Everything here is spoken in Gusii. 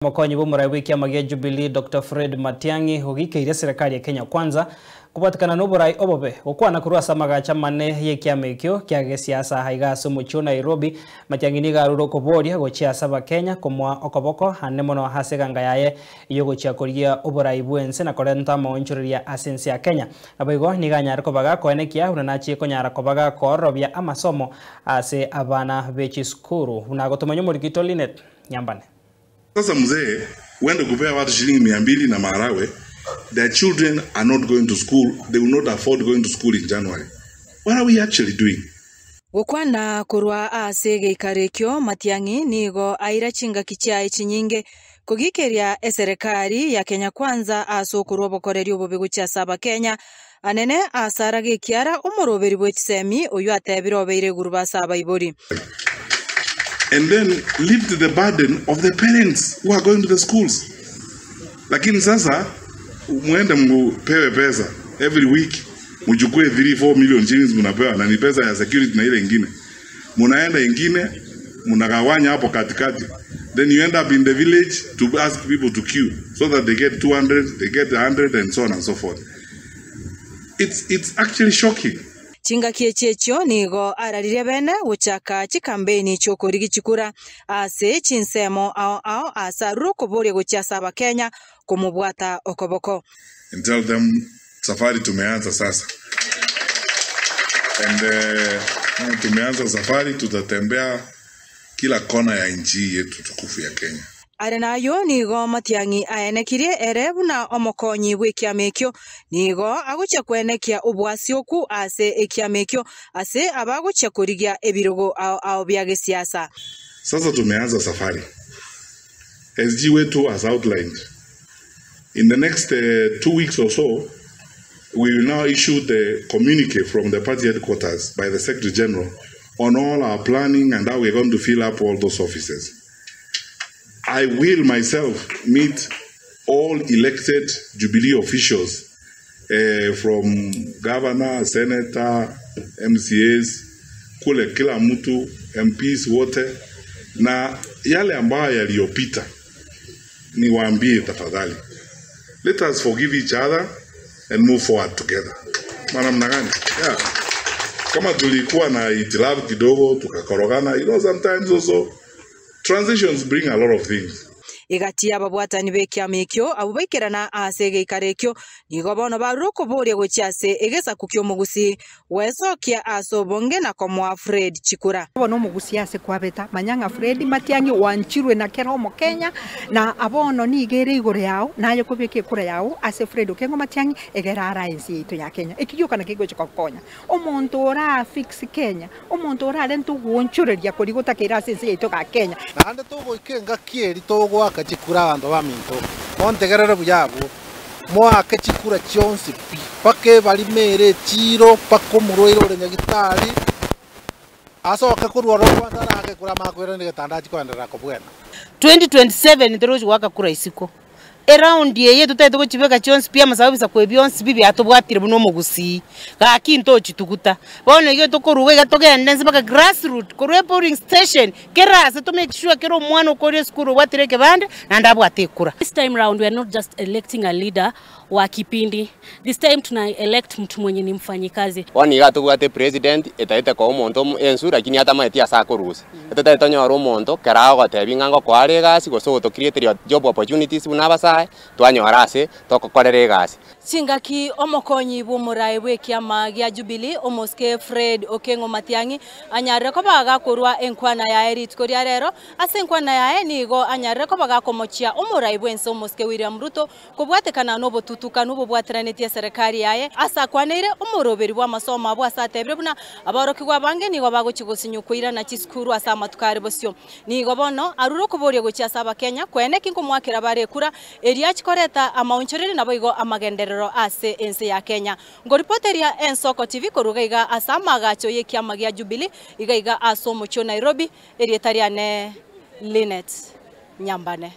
Omokonyi bw'omorai bw'ekiama gia Jubilee Doctor Fred Matiang'i ogikeire eserekari ya Kenya Kwanza kobwatekana noborai obobe gokwana korwa ase amagacho amane y'ekiama ekio kia gesiasa aiga ase omochie o Nairobi. Matiang'i nigo arure okoboria gochia ase abakenya komoa okoboko ande mono ase eganga yaye y'ogochia korigia oborai bw'ense na korenta amaonchoreria ase ense ya Kenya. Naboigo nigo anyare koba gakoenekia buna nachie konyara koba gakoororobia amasomo ase abana be chisukuru. Buna agotomanya omorikito Linet Nyambane. Sasa mzee uende kupea watu shilingi 200 na maharagwe their children are not going to school they will not afford going to school in January what are we actually doing? Gokwana korwa ase egeikaro ekio, Matiang'i nigo aira chingaki chiaye chinyinge kogikeria eserekari ya Kenya Kwanza ase okorwa obokoreri obobe gochia ase Abakenya, anene ase arage ekiara omoroberi bwe chisemi oyio atebire obeire igurube ase abaibori. And then lift the burden of the parents who are going to the schools. Lakini sasa muende mpewe pesa every week, mchukue 3 4 million shillings mnapewa, na ni pesa ya security na ile ingine, munaenda ingine mnagawanya hapo katikati, then you end up in the village to ask people to queue so that they get 200, they get 100 and so on and so forth. It's actually shocking. Chingaki echi echio nigo araririe bene gochaka chikambeini chi'okorigia chikura ase chinsemo ao ao aase arure okoboria gochia ase Abakenya komobwata okoboko. And tell them safari tumeanza sasa and tumeanza safari tutatembea kila kona ya nchi hii yetu tukufu ya Kenya. Are nayio nigo Matiang'i aenekirie ere buna omokonyi bw'ekiama ekio, nigo agochia kwenekia oboasioku ase ekiama ekio ase abagochia korigia ebirogo ao ao bia gesiasa. Sasa tumeanza safari. SG wetu has outlined in the next 2 weeks or so we will now issue the communique from the party headquarters by the Secretary General on all our planning and how we are going to fill up all those offices. I will myself meet all elected Jubilee officials from governor, senator, MCAs, kule kila mtu, MPs wote, na yale ambayo yaliyopita niwaambie tafadhali, let us forgive each other and move forward together. Maana namna gani? Yeah. Kama tulikuwa na hitilafu kidogo tukakorogana, sometimes also transitions bring a lot of things. Egati y'ababwatani b'ekiama ekio abwo baikerana ase egeikaro ekio nigo bono barure okoboria gochia ase egesaku ki'omogusi gwesokia ase obonge na komoa Fred chikura. Bono omogusi ase kwabeta manyang'a Fred Matiang'i wanchirwe na kera omokenya na abono niga ere igoro yao naye kobeka ekura yao ase Fred Okengo Matiang'i egera ara ensi yaito ya Kenya ekigioka naki egochia gokonya omonto ora fix Kenya omonto orarente ogoonchoreria koria gotakeire ase ense yaito ga Kenya. Naende togoika engaki eri togoaka chikura abanto baminto, montegerere buya abwo, moake chikura chionsi pi, mpaka ebarimo ere echiiro, mpaka omorwaire ore nyagitari, asoke korwa ororo kwanza arake ekura amanye koirana egetanda achie koenderera kobwena. 2027 torochi goaka kura isiko. Eraundi eye totagete gochibeka chionsi pi amasabo ebisaku ebi bionsi pi biatobwatire buna omogusii. Gaki ntochituguta. Bono igo tokoruga iga togende nse mpaka grassroot korwa epolling station kera ase to make sure kera omwana okore esukuru obwatire ekebande naende abwate ekura. This time round we are not just electing a leader wa kipindi. This time tuna elect mtu mwenye ni mfanyikazi. Bono iga tobwate president etaete koa omonto ensu lakini atamaeti ase akorusia. Etotaete tonyore omonto kera agogotebi ng'a ngokoa are egasi gose ogotocreateria job opportunities buna abasae twanyora ase togokorera egasi. Chingaki omokonyi bw'omorae bw'ekiama gia Jubilee omosike Fred Okengo Matiang'i anyarire koba gakorwa enkwana yaye rituko ria rero ase enkwana yaye nigo anyarire koba gakomochia omorai bw'ense omosike William Ruto kobwatekana n'obotutukanu bobwateranetie eserekari yaye ase akwaneire omoroberi bw'amasomo abwo ase atebire buna aborokigwa abange nigo bagochi gosinywa koirana chisukuru ase amatuko are bosio nigo bono arure okoboria gochia ase abakenya kwene ki nkomwakera bare ekura eria chikoreta amaonchoreri nabo igo amagenderero ase ense ya Kenya ngoripoteria Ensoko TV koruga iga ase amagacho y'ekiama gia Jubilee iga iga ase omochie o Nairobi erieta riane Linet Nyambane.